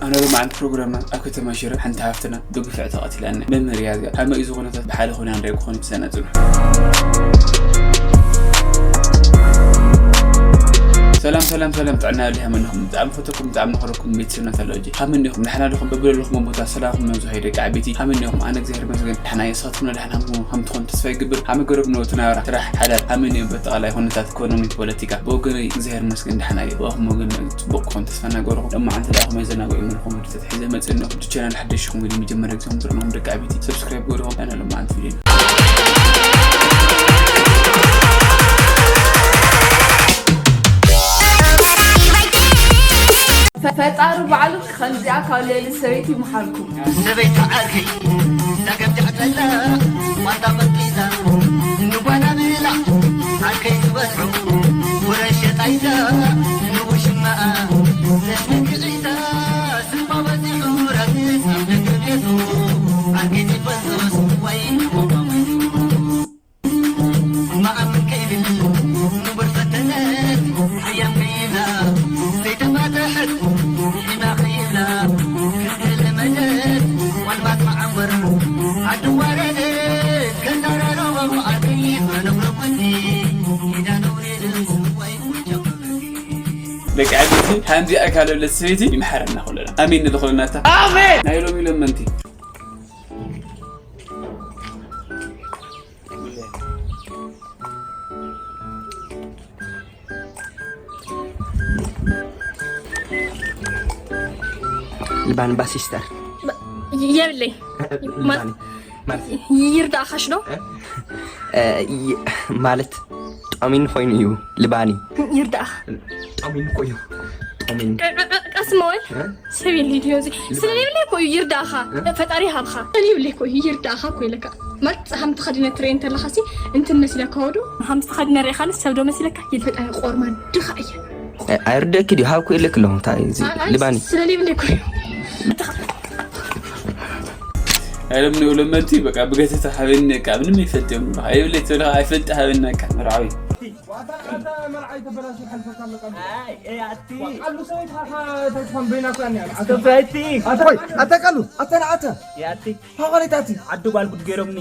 ኣነ ሎማዓንቲ ፕሮግራምና ኣብ ከተማ ሽረ ሓንቲ ሃፍትና ብግፍዒ ተቐቲላና። መምህር እያ እዚኣ። ከመይ እዩ ዝኾነታት ብሓደ ኮይና እንዳይ ክኾን ይብሰና ጽንሑ። ሰላም ሰላም ሰላም፣ ጥዕና ያለ ሃመንኹም ብጣዕሚ ፈተኩም ብጣዕሚ መኸረኩም ቤተሰብና ተለጂ ሃመን ዲኹም ደሕና ዲኹም? በብለለኹም ቦታ ሰላምኩም ነብዝሖ ደቂ ዓበይቲ። ሃመን ዲኹም? ኣነ እግዚኣብሔር ይመስገን ደሕና እየ። ንስኻትኩም ደሕና ከም ትኾኑ ተስፋ ይገብር። ሃመ ገረብ ንወቱ ናብራ ስራሕ ሓዳር ሃመን እዩ። በጠቓላይ ኩነታት ኢኮኖሚ ፖለቲካ ብወገነይ እግዚኣብሔር ይመስገን ደሕና እየ። ብኣኹም ወገን ጽቡቕ ክኾን ተስፋ እናገበርኹም፣ ሎማዓንቲ ደኣ ከመይ ዘናግዑ ምንኹም ወዲ ተትሒዘ መጽእ ኣለኹ። እቲ ቻናል ሓደሽ ኢኹም ወይ መጀመርያ ግዜ ትርእይዎም ደቂ ዓበይቲ ሰብስክራይብ ገርኹም። ኣነ ሎማዓንቲ ቪድዮ ፈጣሪ ባዕሉ ከምዚኣ ካብ ልዕሊ ሰበይቲ ይምሓርኩም። ሰበይቲ ዓርከይ ጸገም ትሕተላ ዋንታ መቂዛ ንጓና ብላ ዓርከይ ዝበልዑ ውረ ሸጣይታ ንውሽማኣ ዘስመግዒታ ስባ በዚሑ ረግስ ኣብ ደገ ቤቱ ዓርከይ ትበዝስ ወይ ንቆማሙ መኣምን ከይብል ንቡር ፈተነት ሓያም ከይብላ ዘይተፋተሐት ሒማ ከይብላ ክልተ ለመደት ዋልባት መዓንበር ዓዲ ዋረደት ከዛረረቦ ኣርኪ መነጉረጉቲ ኢዳ ነውሬድ ስዋይ ደቂ ዓበይቲ ሓንቲ ኣካል ለሰበይቲ ይምሓረና ኩለና ኣሜን ንለኹለናታ ኣሜን ናይ ሎሚ ለመንቲ ልባን ባሲስተር የብለይ ልባን ማለት ይርዳእኻሽ ዶ እ፣ ይ- ማለት ጣሚን ኮይኑ እዩ ልባኒ ይርዳእኻ ጣሚን እኮ እዩ ጣሚን ቀስመወል ሰብ የለ ድዮ እዚ ስለሌብለ እኮ እዩ ይርዳእኻ ፈጣሪ ሃብኻ ስለሌብለ እኮ እዩ ይርዳእኻ እኮ ይለካ ማለት ሓምቲ ኸዲነ ትረየ እንተለኻ ሲ እንትን መሲለካ ወዶ ሓምቲ ኸዲነ ርኢኻኒ ሰብ ዶ መሲለካ ይል ፈጣሪ ቆርማ ድኻ እየ ኣይርደኪ ድዩ ሃብኩ ኢለክ ኣለኹ እንታይ እዚ ልባኒ ስለሌብለ እኮ እዩ ኣይለምንኡ ለመንቲ በቃ ብገተታ ሓበኒ ቃ ምንም ይፈልጥ እዮም ኣይብለ ትብለ ኣይፈልጥ ሃበኒ ቃ መርዓዊ ኣተቃሉ ኣተናኣተ ሃዋሪታቲ ዓዲ ጓል ጉድ ገይሮምኒ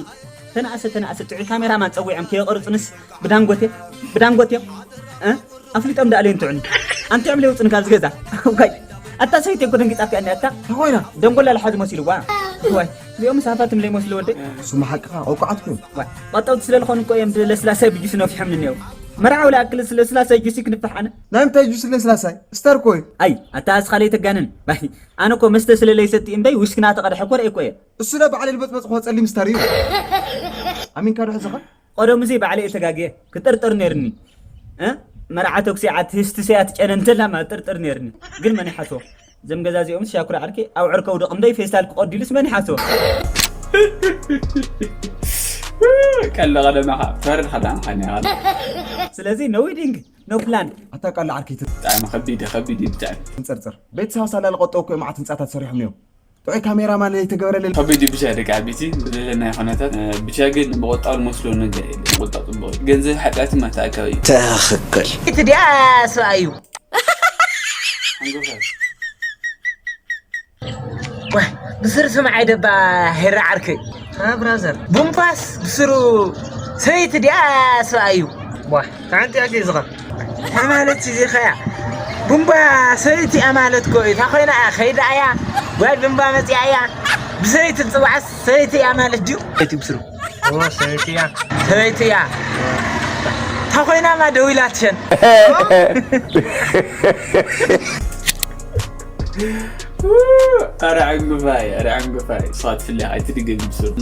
ተናእሰ ተናእሰ ጥዑይ ካሜራማን ፀዊዖም ከየቐርፁንስ ብዳንጎቴ ብዳንጎቴ ኣፍሊጦም ዳኣለዮም ትዑኒ ኣንቲዖም ለይውፅን ካብዚ ገዛ ዋይ ኣታ ሰይቲ እኮ ደንጊፃ ከኣኒ ኣታ ተኾይና ደንጎላ ልሓዚ መሲልዋ ዋይ እዚኦም ሳፋትም ለይመስሉ ወደ ስሙ ሓቅኻ ቆቋዓትኩም ዋይ ቀጠውቲ ስለልኾኑ እኮ እዮም ለስላሳይ ብጁስ ነፊሖም ንኔው መርዓው ለኣክል ለስላሳይ ጁሲ ክንፍሕ ኣነ ናይ ምንታይ ጁስ ለስላሳይ ስተር እኮ እዩ ኣይ ኣታ እስኻ ለይተጋንን ባይ ኣነ እኮ መስተ ስለ ለይሰቲ እምበይ ውስኪ ናተቐድሐ እኮ ርኤ እኮ እየ እሱ ዶ ባዕለይ ልበጥበጥ እኮ ጸሊም ስታር እዩ ኣሚንካ ዶ ሕዝኻ ቀደም እዚ ባዕለይ እየ ተጋግየ ክጥርጥር ነይርኒ እ መርዓ ተኩሲ ዓት ህስቲ ሰያ ትጨነ እንተላ ማለት ጥርጥር ነይርኒ ግን መን ይሓስቦ እዞም ገዛ እዚኦም ሻኩራ ዓርኪ ኣብ ዕርከው ደቕ እምበይ ፌስታል ክቐዲሉስ መን ይሓስቦ ቀለ ቀደማኻ ፈርድ ኸዳምኻኒ ስለዚ no wedding no plan ኣታ ቃል ዓርኪ ብጣዕሚ ከቢድ ከቢድ እዩ ብጣዕሚ ትንፅርፅር ቤተሰብ ኣሳላ ልቆጠው እኮ መዓት ህንፃታት ሰሪሖም እዮም ጥዑይ ካሜራማን ዘይተገበረለ ከቢድ እዩ ብቻ ደቂ ዓበይቲ ብዘለናዮ ኩነታት ብቻ ግን ብቆጣው ልመስሎ ነገር የለ ቁጣ ፅቡቅ እዩ ገንዘብ ሓጢኣት ማተኣከብ እዩ ትኽክል እቲ ድኣ ሰብኣይ እዩ ሓንጎፋይ ዋይ ብስር ስምዓይ ደባ ሄራ ዓርከይ ብራዘር ቡምባስ ብስሩ ሰበይቲ ድኣ ሰብኣይ እዩ ዋይ ተዓንጢ ኣገይ ዝኻ እንታይ ማለት እዚ ኸያ ቡምባ ሰበይቲ እያ ማለት ኮ እታ ኮይና እያ ከይዳ እያ ጓል ቡምባ መፅያ እያ ብሰበይቲ ዝፅዋዓስ ሰበይቲ እያ ማለት ድዩ ሰበይቲ ብስሩ ሰበይቲ እያ ሰበይቲ እያ እታ ኮይናማ ደው ኢላትሸን ኣረ ዕንጉፋይ ኣረ ዕንጉፋይ እሷ ትፍለያ ኣይትድገም ብስሩ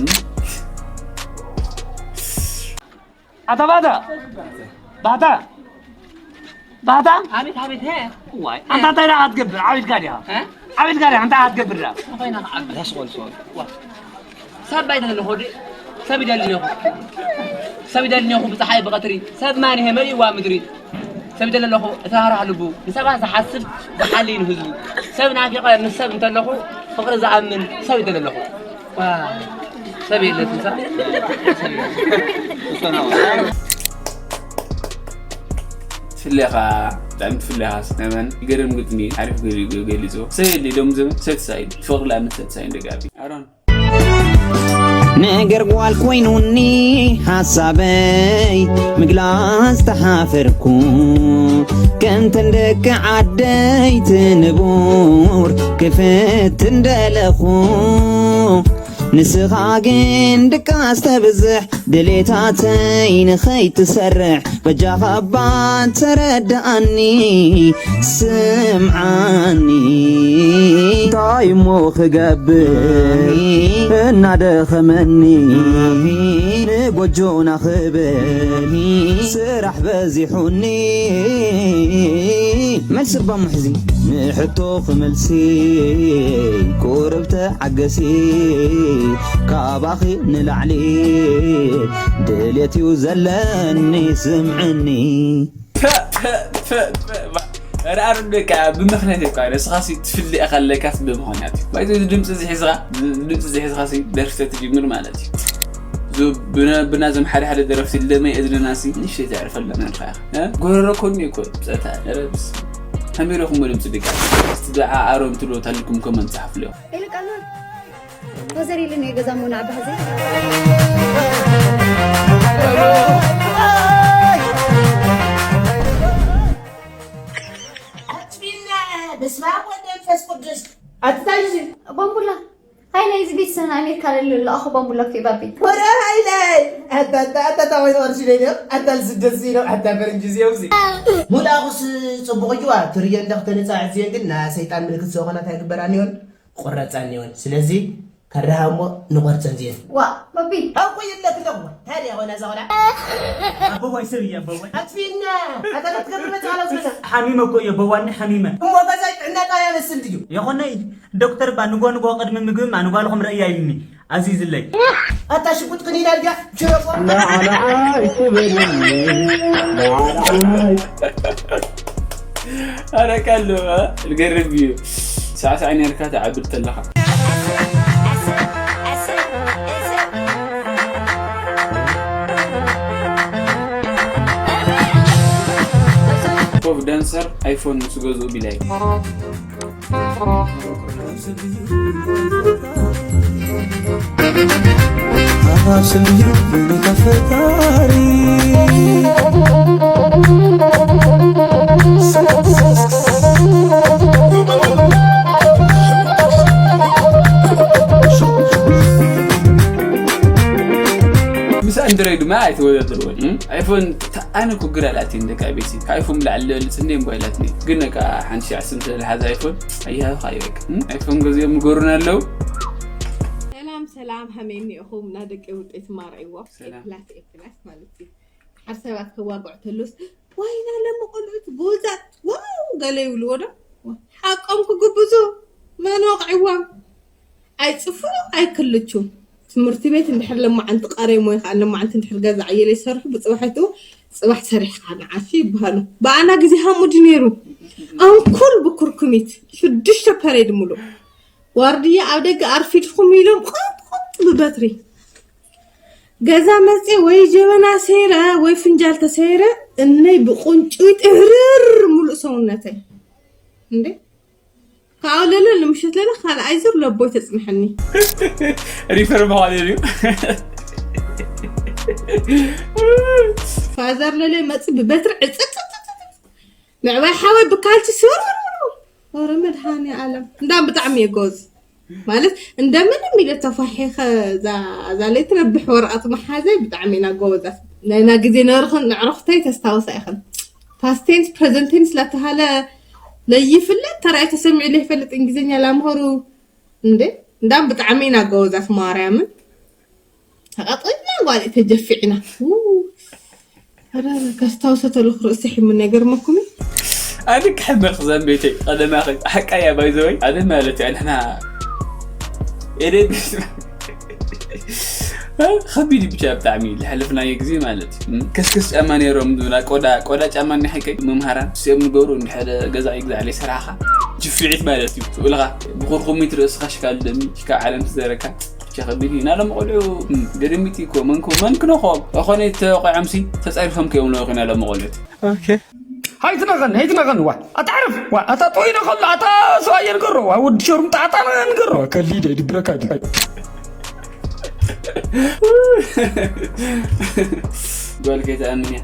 ኣታ ባታ ባታ ባታ ኣቤት ኣቤት ሄ ዋይ ኣንታ እንታይ ደኣ ክትገብር ዓቢድካ ዲኻ ዓቢድካ ዲኻ እንታይ ክትገብር ደኣ ኮይና ዓቢ ተስቆል ሶል ሰባይ ደለኹ ዲ ሰብ ይደልኒ እኹ ሰብ ይደልኒ እኹ ብፀሓይ ብቐትሪ ሰብ ማን ይሄ መሪእዋ ምድሪ ሰብ ይደለ ኣለኹ እቲ ሃራህ ልቡ ንሰባት ዝሓስብ ዝሓሊ ንህዝቡ ሰብ ናፊቐ ምስ ሰብ እንተለኹ ፍቕሪ ዝኣምን ሰብ ይደለ ኣለኹ ሰብ የለትንሳ ትፍለኻ ብጣዕሚ ትፍለኻ ስነመን ይገርም ግጥሚ ሓሪፍ ገሊጹ። ሰየድ ሎም ዘመን ሰትሳይድ ፍቕሪ ለኣመት ሰትሳይድ ደጋቢ ኣሮን ነገር ጓል ኮይኑኒ ሓሳበይ ምግላጽ ተሓፈርኩ። ከምተን ደቂ ዓደይ ትንቡር ክፍት እንደለኹ። ንስኻ ግን ድቃስ ተብዝሕ ድሌታተይ ንኸይትሰርሕ በጃኻ እባ ተረድኣኒ። ስምዓኒ እንታይ እሞ ክገብር እናደኸመኒ ንጎጆና ክብል ስራሕ በዚሑኒ። መልሲ እባ ሙሕዚ ንሕቶ ክመልሲ ቁርብ ተዓገሲ ካባኺ ንላዕሊ ድሌት እዩ ዘለኒ ስምዕኒ። ርኣር ደቃ ብምኽንያት እኳ ንስኻሲ ትፍልእ ኢኻ ኣለካስ ብምኽንያት እዩ ባይዘ ድምፂ ዝሒዝኻ ድምፂ ዝሒዝኻሲ ደርፊ ተትጅምር ማለት እዩ። ዙ ብና- ብናዞም ሓደ ሓደ ደረፍቲ ለመይ እዝንናሲ ንእሽተይ ተዕርፈልና ነርካ ኢኻ ጎረሮ ኮኒ እኮ ብፀታ ረብስ ከመይ ረኹሞ ድምፂ ደቃ እስቲ ደዓ ኣሮም ትሎ ታልኩም ኮመንት ፃሓፍልዮ። ኢልቃና ፋዘር ኢሉኒ ገዛ ሞና ዓባህዘ ኣትፊና በስመ ኣብ ወወልድ ወመንፈስ ቅዱስ ኣትታይዚ ባምቡላ ሃይ ናይ እዚ ቤተሰብና ኣሜሪካ ለሎ ለኣኹ ባምቡላ እኮ ባቢ ወረ ሃይላይ ኣታታ ኣታታ ወይ ወርሲ ደይዶ ኣታ ዝደስ ነው ኣታ ፈረንጂ ዚዮምዚ ሙላኹስ ጽቡቕ እዩ ትርዮ እንደ ክተነጻዕ ዝዮ ግን ናይ ሰይጣን ምልክት ዝኾና እንታይ ግበራን ይሆን ቁረጻን ይሆን ስለዚ ከረሃሞ ንቆርጸን ዝየን ዋ ባቢ ኣቆ የለክ ነው ታዲያ ሆነ ዛውላ ኣቦዋይ ሰብ እያ ኣቦዋይ ኣትፊና ኣታ ክትገብር መጻላ ዝመሳ ሓሚመ እኮ እየ ኣቦዋኒ ሓሚመ እሞ ገዛይ ጥዕናካ ያመስል ድዩ የኾነይ ዶክተር ባ ንጎ ንጎ ቅድሚ ምግቢ ማ ንጓልኹም ረእያ ኢሉኒ ኣዚዝለይ ኣታ ሽጉጥ ክኒና ድያ ጅረቦ ኣረቃሉ ልገርብ እዩ ሳዕሳዕ ነርካ ትዓብድ ተለኻ ኮፍ ዳንሰር ኣይፎን ምስ ገዝኡ ቢላይ ምስ ኣንድሮይድ ድማ ኣይተወዳደርዎን ኣይፎን ኣነ ኩግር ኣላትኒ ደቂ ኣቤሲ ካብ ኣይፎን ብላዕሊ ልበልፅ እንደ ሞባይላት ነ ግን ነቃ ሓንቲ ሻዕ ስም ስለዝሓዘ ኣይፎን ኣይሃብካ ይበቅ ኣይፎን ገዚኦም ምገሩን ኣለዉ ሰላም ሰላም ሃመይ እኒኦኹም ና ደቂ ውጤት ማርዒዎ ሰላም። ኤፕላት ኤፕላት ማለት እዩ ሓር ሰባት ከዋግዑ ተሉስ ዋይና ለመቆልዑት ጎዛት ዋው ገለ ይብልዎ ዶ ሓቆም ክግብዙ መን ወቕዕዎም ኣይፅፍሩ ኣይክልቹ ትምህርቲ ቤት እንድሕር ለማዓንቲ ቀሬሞ ወይ ከዓ ለማዓንቲ እንድሕር ገዛ ኣየለ ይሰርሑ ብፅባሕ ይትኡ ፅባሕ ሰሪሕካ ንዓሽ ይበሃሉ ብኣና ግዜ ሃሙ ድዩ ነይሩ ኣንኩል ብኩርኩሚት ሽዱሽተ ፐሬድ ሙሉእ ዋርድያ ኣብ ደገ ኣርፊድኩም ኢሎም ቆጥቆጥ ብበትሪ ገዛ መፅየ ወይ ጀበና ሰይረ ወይ ፍንጃል ተሰይረ እነይ ብቁንጭዊት እህርር ሙሉእ ሰውነተይ እንዴ ካብኡ ለለ ንምሸት ለለ ካልኣይ ዙር ለቦይ ተፅንሐኒ ሪፈር ምዃን እዩ ፋዘር ለለ መፅ ብበትሪ ዕፅፅፅፅ ምዕባይ ሓወይ ብካልሲ ስር ወረ መድሃኒ ኣለም እንዳ ብጣዕሚ እየ ጎዝ ማለት እንደምንም ኢለ ተፋሒኸ እዛ ለይቲ ረብሕ ወረቐት መሓዘይ ብጣዕሚ ኢና ጎበዛት ናይና ግዜ ነርኽን ንዕረኽተይ ተስታውሳ ኢኽን ፓስቴንስ ፕሬዘንቴንስ ላተሃለ ለይፍለጥ ተራይ ተሰሚዑ ለይፈልጥ እንግሊዝኛ ላምሃሩ እንዴ እንዳም ብጣዕሚ ኢና ጎበዛት ማርያምን ተቐጥልና ጓል ተጀፊዕና ከስታውሰ ተለኩ ርእሲ ሒሙ ነገር መኩሚ ኣነ ክሕመር ክዛን ቤተይ ቀደማኸ ሓቃያ ባይዘወይ ኣነ ማለት እዩ ንሕና ኤደይ ከቢድ ብቻ ብጣዕሚ ዝሓለፍናዮ ግዜ ማለት እዩ ከስከስ ጫማ ነይሮም ዝብላ ቆዳ ቆዳ ጫማ እኒ ሓቀይ መምሃራን ስኦም ንገብሩ እንድሕደ ገዛ ይግዛዕ ለይ ሰራሓኻ ጅፍዒት ማለት እዩ ትብልኻ ብኩርኩሚት ርእስኻ ሽካል ደሚ ሽካ ዓለም ትዘረካ ብቻ ከቢድ እዩ ናሎም ቆልዑ ደደሚት እኮ መንኮ መንክነኾም እኾነ ተወቂዖምሲ ተፃሪፎም ከዮም ለኹ ናሎም ቆልዑት ኣይትነቐኒ ኣይትነቐኒ ዋ ኣታ ዕረፍ ዋ ኣታ ጠይነ ከሎ ኣታ ሰብኣየ ንገሮ ዋ ወዲ ሸሩምጣ ኣታ ንገሮ ከሊደ ይድብረካ ድዩ ጓል ከይትኣምን እያ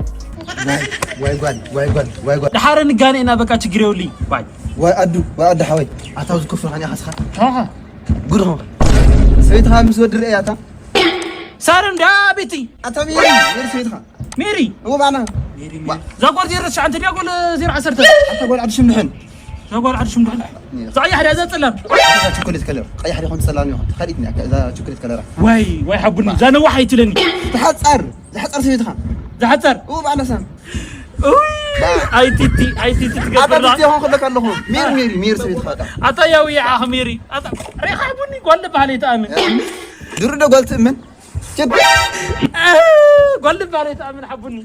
ዋይ ጓል ዋይ ጓል ዋይ ጓል ድሓረ ንጋነ ኢና በቃ ችግር የብሉይ ባይ ዋይ ኣዱ ዋይ ኣዱ ሓወይ ኣታ ኣብዚ ኮፍ ኢልካ ኒኻ ስኻ ጉድ ኾንካ ሰበይትኻ ምስ ወዲ ርእያ ኣታ ሳር እንዳ ቤቲ ኣታ ሜሪ ሜሪ ሰበይትኻ ሜሪ እዎ ባዕና ዛጓል ዜሮ ትሽዓተ ድያ ጎል ዜሮ ዓሰርተ ኣታ ጓል ዓዲ ሽምድሕን ዛጓል ዓዲ ሽምድሕን ዛያ ሕዳ ዘጽለም ቸኮሌት ከለር ቀያሕ ዲኹም ጸላም ይኹም ተኸዲት እዛ ቸኮሌት ከለራ ዋይ ዋይ ሓቡኒ ዛነዋሕ ኣይትለኒ ተሓጻር ዝሓጻር ሰበይትኻ ዝሓጸር እዎ ባዕና ሳም ኣይቲቲ ኣይቲቲ ትገብርላ ኣባብስቲ ሆን ከለካ ኣለኹ ሜሪ ሜሪ ሜሪ ሰበይትኻ ኣታ ያው ይዓኽ ሜሪ ኣታ ሬኻ ሓቡኒ ጓል በሃል ይተኣምን ድሩ ዶ ጓል ትእምን ጓል በሃል ይተኣምን ሓቡኒ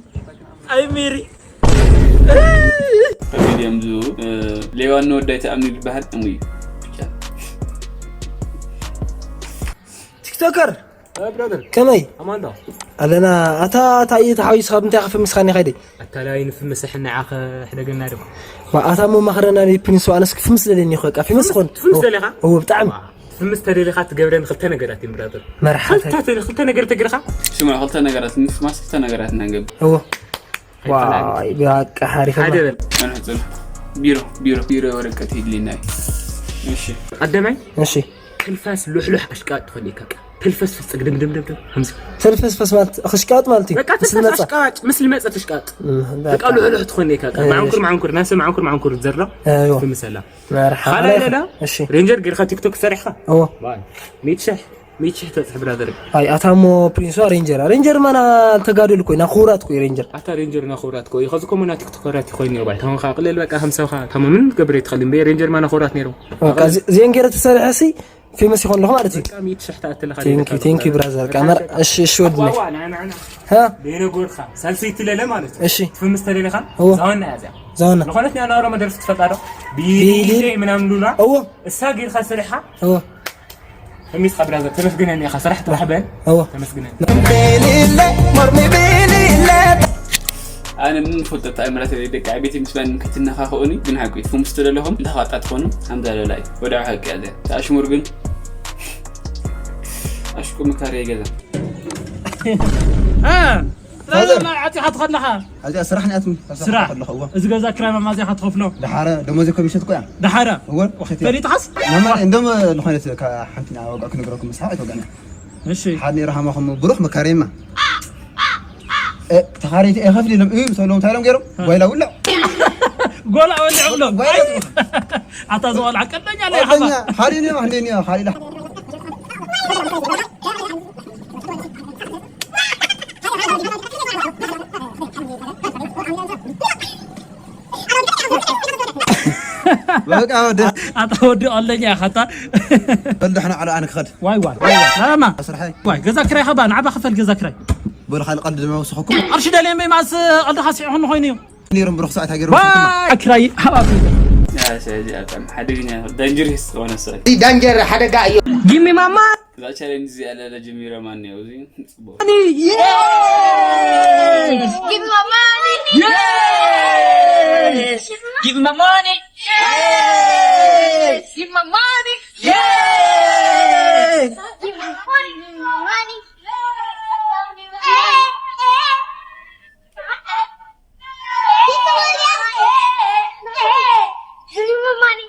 ኣይ ሜሪ ከቢድ እዮም ዝብሉ ሌባ ንወዳይ ተኣምኒ ዝበሃል እሙ እዩ ቲክቶከር ከመይ ኣለና ኣታ ኣታ እዩ ተሓዊስካ ብምንታይ ክፍምስካ ኒ ከይደይ ኣታላይ ንፍምስሕ ንዓኸ ሕደገና ዶ ኣታ ሞ ማኽረና ፕሪንስ ኣነስ ክፍምስ ደለኒ ይኸ ቃ ፊመስ ኾን ትፍምስ ደለኻ እዎ ብጣዕሚ ትፍምስ ተደሊኻ ትገብረን ክልተ ነገራት እዮም ብራዘር መርሓተ ክልተ ነገራት ተግርኻ ስማ ክልተ ነገራት ምፍማስ ክልተ ነገራት ኢና ንገብር እዎ ዋይ በቃ ሓሪፍ ሓደ በል ኣንሕጽር ቢሮ ቢሮ ቢሮ ወረቀት ይድልየና እዩ እሺ ቀደማይ እሺ ትልፈስ ልሕልሕ ኣሽቃጥ ትኾን ኢካ ቃ ትልፈስፈስ ጽግድምድምድም ከምዚ ትልፈስፈስ ማለት ክሽቃጥ ማለት እዩ በቃ ትልፈስ ኣሽቃጥ ምስ ልመጸ ትሽቃጥ በቃ ልሕልሕ ትኾን ኢካ ቃ ማዕንኩር ማዕንኩር ናሰ ማዕንኩር ማዕንኩር ዘርሎ ትምሰላ ካልኣይ ለዳ ሬንጀር ጌርካ ቲክቶክ ሰሪሕካ ሚት ሽሕ ሚት ሽሕ ተብፅሕ ብራዘር ኣይ ኣታ ሞ ፕሪንስ ዋ ሬንጀር ሬንጀር ማና ተጋደል ኮይ ና ክውራት ኮይ ሬንጀር ኣታ ሬንጀር ና ክውራት ኮይ ከዚ ኮሞ ና ቲክቶከራት ይኮይ ነይሩ ባይ ታሁን ካ ቅልል በቃ ከምሰብካ ታሞ ምን ገብረ ይትኸል እምበ ሬንጀር ማና ክውራት ነይሩ ዜን ገይረ ተሰርሐ ሲ ፌመስ ይኾን ኣለኹ ማለት እዩ ሚት ሽሕ ተኣትልካ ቴንክ ዩ ቴንክ ዩ ብራዘር ቃመር እሺ እሺ ወድነ ሀ ቤነጎርካ ሳልሰይቲ ለለ ማለት እዩ እሺ ትፍምስ ተደለኻ ዛዋና ያዚያ ዛዋና ዝኾነት ናይ ናሮ መደርስ ትፈጣዶ ቢሊሊ ምናምን ሉላ እዎ እሳ ጌርካ ሰሪሓ እዎ ከሚስካ ብራዘር ተመስግነኒ ኢኻ ስራሕ ተዋሕበን እዎ ተመስግነኒ ቤሊለ ሞርሚ ቤሊለ ኣነ ምን ፈልጠት ኣይምረት ደቂ ዓቤት ምስባን ክትነኻኸኡኒ ግን ሓቂ ትኩም ስትደለኹም እንተኻጣ ትኾኑ ሓምዛ ለላይ ወደ ሓቂ ኣለ ተኣሽሙር ግን ኣሽቁ ምካሪ ገዛ እ ራዘር ማይ ዓፂኻ ትኸድለኻ ኣብዚኣ ስራሕ ንኣትም ስራሕ ኣለኹ እዎ እዚ ገዛ ክራይ መማዝያ ክትኸፍሎ ደሓረ ደሞዘ ኮሚሽን እኮ እያ ደሓረ እወ ወኸቲ ፈሊጥኻስ ማማ እንደም ዝኾነት ሓንቲ ንዓ ዋጋ ክነግረኩም መስሓቅ ኣይተወጋና እሺ ሓደ ራሃማኹም ብሩኽ መካሬማ ተኻሪቲ ኤኸፍሊ ኢሎም እዩ ምስ በሎም እንታይ ኢሎም ገይሮም ጓይላ ውልዕ ጎላ ወልዕ ብሎም ኣታ ዝቆልዓ ቀደኛ ናይ ሓባ ሓሪኒ ሓሪኒ ሓሪላ ኣታ ወዲ ኣለኛ ኢኻ ኣታ በል ደሕና ዓሎ ኣነ ክኸድ ዋይ ዋይ ዋይ ናማ ስርሐይ ዋይ ገዛ ክራይ ኸባ ንዓባ ክፈል ገዛ ክራይ በል ካልእ ቀልዲ ድማ ወስኸኩም ቅርሺ ደልየ እምበይ ማስ ቀልድኻ ስዒኹኒ ኮይኑ እዩ ነይሮም ብሩኽ ሰዓት ሃገር ክራይ ሃባብ እዚኣ ሓደገኛ ዳንጀሪስ ዝኾነ ሰብ ዳንጀር ሓደጋ እዩ ጊሚ ማማ እዛ ቻሌንጅ እዚኣ ለለ ጀሚረ ማን እዩ እዚ Give me my money. Yes. Give me my money. Yes. Give me my money. Yes. Give me my money. Give me my money.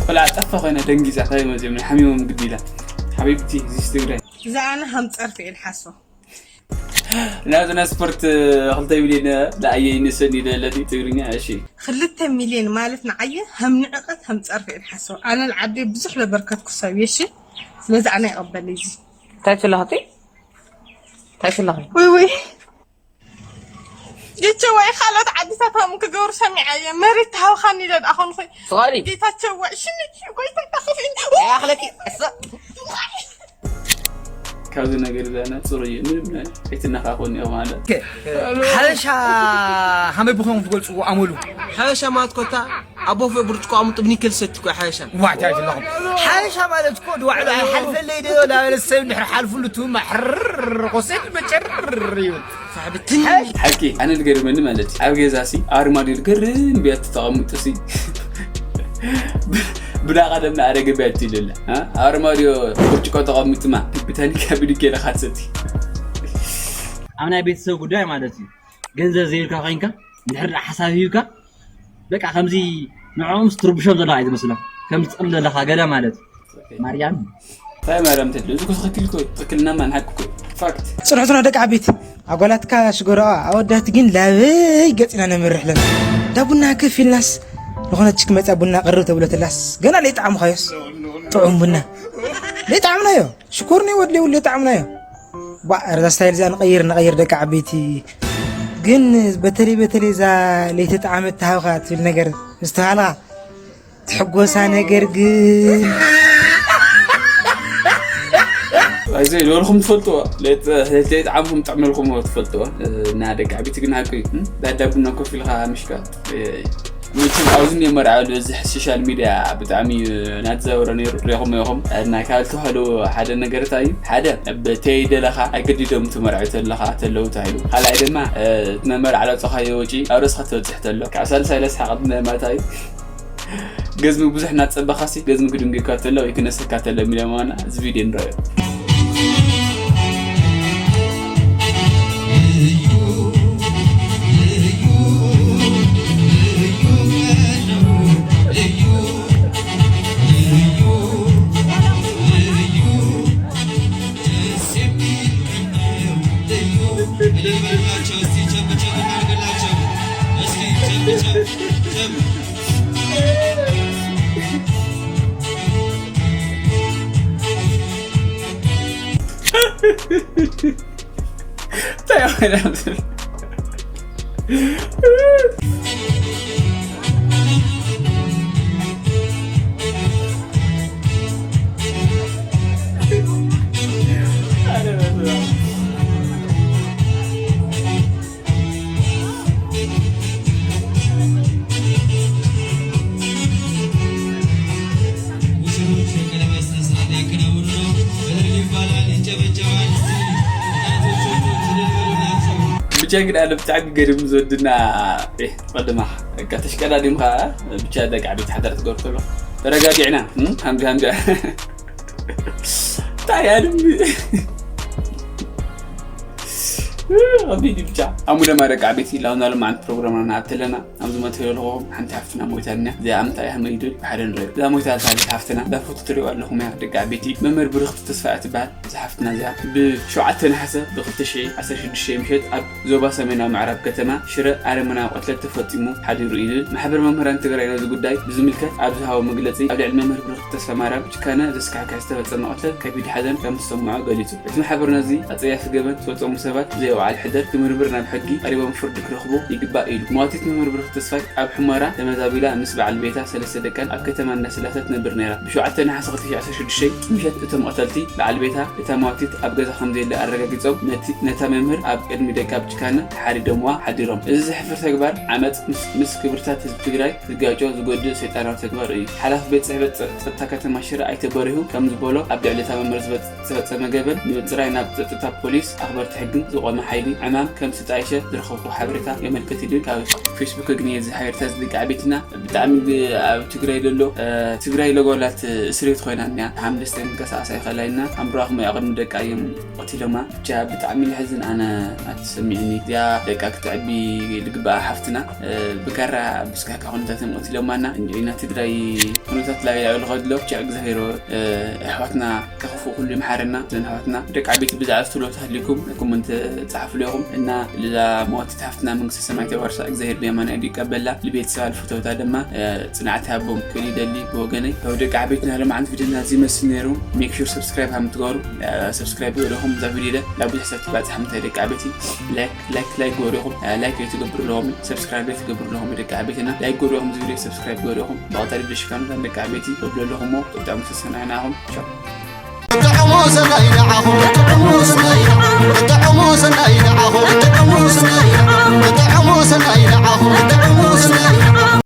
ፈላ ጠፋ ኮይና ደንጊዛ ከመ ሓሚሞም ግዲላ ሓቢብቲ ዚስ ትግራይ እዛ ኣነ ሃም ፀርፊ ኢልሓሶ ናብዚ ናይ ስፖርት ክልተ ሚልዮን ደኣየ ይንሰኒ ደለኒ ትግርኛ እሺ ክልተ ሚልዮን ማለት ንዓየ ሃም ንዕቐት ሃም ፀርፊ ኢልሓሶ ኣነ ንዓደይ ብዙሕ ለበርከትኩ ሰብ እየ እሺ ስለዚ ኣነ ይቐበል እዚ እንታይ ትለኽቲ እንታይ ትለኺ ወይ ወይ ጌቸዋይ ካልኦት ዓድታት ከምኡ ክገብሩ ሰሚዐ እየ መሬት ተሃብኻኒ ኢለ ደኣ ኮንኹ ጌታቸዋይ ሽሚ ጎይታ ተኸፊ ኣያኽለኪ እሰ ካብዚ ነገር ዛና ጽሩ እዩ። ምንም ኣይትነኻኾን እዩ ማለት። ሓበሻ ከመይ ብኾም ትገልፅዎ ኣመሉ? ሓበሻ ማለት ኮታ ኣብ ቦፌ ብርጭቆ ኣምጡ ብኒክል ሰቲ እኮ ሓበሻ። ዋይ ታይ ዘለኹም? ሓበሻ ማለት እኮ ድዋዕሎ ኣይሓልፈለይ ዶ ላበለ ሰብ ድሕሪ ሓልፉሉ ትማሕርር ቆሰል መጨርር እዩ። ሳሕብትን ሓቂ ኣነ ዝገርመኒ ማለት እዩ ኣብ ገዛ ሲ ኣርማድዮ ዝገርም ብያት ተቐምጡ ሲ ብዳ ቀደም ንኣረገ ብያት ይልለ ኣርማድዮ ብርጭቆ ተቐምጥማ ብታኒካ ብድኬ ለኻትሰቲ ኣብ ናይ ቤተሰብ ጉዳይ ማለት እዩ። ገንዘብ ዘይብልካ ኮይንካ እንድሕር ደኣ ሓሳብ ሂብካ በቃ ከምዚ ንዕኦም ስትርብሾም ዘለኻ እዩ ዝመስሎም። ከም ትፅል ዘለኻ ገለ ማለት እዩ። ማርያም እንታይ ማርያም ትል እዚ ትኽክል እኮ እዩ። ትኽክልና ማን ሓቂ እኮ እዩ። ፋክት ፅንሑ ፅንሑ ደቂ ዓበይቲ ኣጓላትካ ሽጎረዋ ኣወዳት ግን ላበይ ገፂና ነምርሕ ለን ዳ ቡና ከፍ ኢልናስ ዝኾነች ክመፃ ቡና ቅርብ ተብሎ ተላስ ገና ለይጣዕምኻዮስ ጥዑም ቡና ለይጣዕምናዮ ሽኮርኒ ወድሊ ውል ጣዕምናዮ ባ ረዛ ስታይል እዚኣ ንቀይር ንቀይር ደቂ ዓበይቲ ግን በተለይ በተለይ እዛ ለይተጣዕመት ተሃብካ ትብል ነገር ምስተባሃልካ ትሕጎሳ ነገር ግን እዚ ዶልኹም ትፈልጥዎ ለይጣዕምኹም ጥዕመልኹም ትፈልጥዎ እና ደቂ ዓበይቲ ግን ሓቂ እዩ ዳዳ ቡና ኮፍ ኢልካ ምሽካል መቸም ኣብዚ እየ መርዓሉ እዚ ሶሻል ሚድያ ብጣዕሚ እዩ ናተዛወረ ነይሩ ሪኹም ኢኹም እና ካብ ዝተባህሉ ሓደ ነገርታ እዩ ሓደ ብተይ ደለኻ ኣገዲዶም ትመርዐ ተለኻ ተለው ተባሂሉ ካልኣይ ድማ እቲ መመርዓ ለውፅኻዮ ወጪ ኣብ ርእስኻ ተበፅሕ ተሎ ካብ ሳልሳይ ለስሓቕ ማታ እዩ ገዝሚ ብዙሕ እናፀበኻሲ ገዝሚ ክድንግካ ተሎ ወይ ክነሰካ ተሎ የሚለማና እዚ ቪድዮ ንረዮ ብቻ ግን ኣነ ብጣዕሚ ገርም ዝወድና ቅድማ ተሽቀዳዲምካ ብቻ ደቂ ዓበይቲ ሓዳር ትገብር ከሎ ተረጋጊዕና ከምዚ ከምዚ እንታይ ኣልም ከቢድ ብቻ ኣሙ ደማ ደቂ ዓበይቲ ላውና ሎማዓንቲ ፕሮግራምና ንኣተለና ኣብዚ መተለኹም ሓንቲ ሓፍትና ሞይታና እዚኣ ምንታይ ሃመ ይድል ብሓደ ንሪኦ እዛ ሞይታ ታሪክ ሓፍትና እዛ ፎቶ ትሪኦ ኣለኹም እያ ደቂ ዓበይቲ መምህር ብርኽቲ ተስፋ እያ ትበሃል እዛ ሓፍትና እዚኣ ብሸውዓተ ነሓሰ ብ ክልተ ሽሕ ዓሰርተ ሽዱሽተ ምሸት ኣብ ዞባ ሰሜናዊ ምዕራብ ከተማ ሽረ ኣረመናዊ ቅትለት ተፈፂሙ ሓዲሩ ኢሉ ማሕበር መምህራን ትግራይ ነዚ ጉዳይ ብዝምልከት ኣብ ዝሃቦ መግለፂ ኣብ ልዕሊ መምህር ብርኽቲ ተስፋማርያም ጭካነ ዘስካሕክሕ ዝተፈፀመ ቅትለት ከቢድ ሓዘን ከም ዝሰምዖ ገሊፁ እቲ ማሕበር ነዚ ኣፀያፊ ገበን ዝፈፀሙ ሰባት ብዘይ ኣውዓል ሕደር ክምርምር ናብ ሕጊ ቀሪቦም ፍርዲ ክረኽቡ ይግባእ ኢሉ መዋቲት መምህር ብርኽቲ ተስፋይ ኣብ ሑመራ ተመዛቢላ ምስ በዓል ቤታ ሰለስተ ደቀን ኣብ ከተማ እንዳስላሰ ትነብር ነይራ። ብሸውዓተ ነሓሰ ክልተ ሺሕ ዓሰርተ ሽዱሽተ ምሸት እቶም ቀተልቲ በዓል ቤታ እታ መዋቲት ኣብ ገዛ ከምዘየለ ኣረጋጊጾም ነታ መምህር ኣብ ቅድሚ ደቃ ብጭካነ ሓሪዶምዋ ሓዲሮም። እዚ ዘሕፍር ተግባር ዓመጽ ምስ ክብርታት ህዝቢ ትግራይ ዝጋጮ ዝጎድእ ሰይጣናዊ ተግባር እዩ። ሓላፊ ቤት ጽሕፈት ጸጥታ ከተማ ሽረ ኣይተ በሪሁ ከምዝበሎ ኣብ ልዕሊ እታ መምህር ዝፈጸመ ገበን ንምጽራይ ናብ ጸጥታ ፖሊስ ኣኽበርቲ ሕግን ዝቖመ ሓይሊ ዕማም ከም ዝተጣየሸ ዝረኸብኩዎ ሓበሬታ የመልክት ኢሉ ካብ ፌስቡክ ኣግንየ እዚ ሓበሬታ እዚ ደቂ ዓበይትና ብጣዕሚ ኣብ ትግራይ ዘሎ ትግራይ ለጓላት እስር ቤት ኮይና እኒያ ሓምለስተ ክንቀሳቀስ ኣይክእላይና ኣምሮኣ ክመያ ቅድሚ ደቃ እዮም ቀቲሎማ ብቻ ብጣዕሚ የሕዝን ኣነ ኣትሰሚዕኒ እዚኣ ደቃ ክትዕቢ ልግበኣ ሓፍትና ብካራ ብስካካ ኩነታት እዮም ቀቲሎማና እንዲና ትግራይ ኩነታት ላይ ያሉ ከድሎ ብቻ እግዚኣብሔር ኣሕዋትና ከኽፉ ኩሉ ይምሓረና ዘን ኣሕዋትና ደቂ ዓበይቲ ብዛዕባ ትብሎ ተሃሊኩም ኮመንት ጸሓፍሉ ኢኹም እና ልዛ መዋቲት ሓፍትና መንግስቲ ሰማይ ተዋርሳ እግዚኣብሔር ብየማና ኢዱ ይቀበላ ልቤተሰባ ልፍተውታ ድማ ጽንዓት ሃቦም ክብል ይደሊ ብወገነይ ካብ ደቂ ዓበይትና ሎማዓንቲ ቪድዮና እዚ ይመስል ነይሩ make sure subscribe ሃም ትገሩ subscribe ገበርኹም እዛ ቪድዮ ደ ናብ ብዙሕ ሰብ ትባፅሕ ምንታይ ደቂ ዓበይቲ like like like ገበርኹም like ኣይትገብሩ ኣለኹም subscribe ኣይትገብሩ ኣለኹም ደቂ ዓበይትና like ገበርኹም እዚ ቪድዮ subscribe ገበርኹም ብቐፃሊ ብሽካምታን ደቂ ዓበይቲ ወብሎ ኣለኹም ብጣዕሚ ተሰናይናኹም ቻው ሰናይ ንዓኹም ጥዑሙ ሰናይ ንዓኹም ጥዑሙ ሰናይ ንዓኹም ጥዑሙ ሰናይ ንዓኹም ጥዑሙ ሰናይ ንዓኹም ጥዑሙ ሰናይ ንዓኹም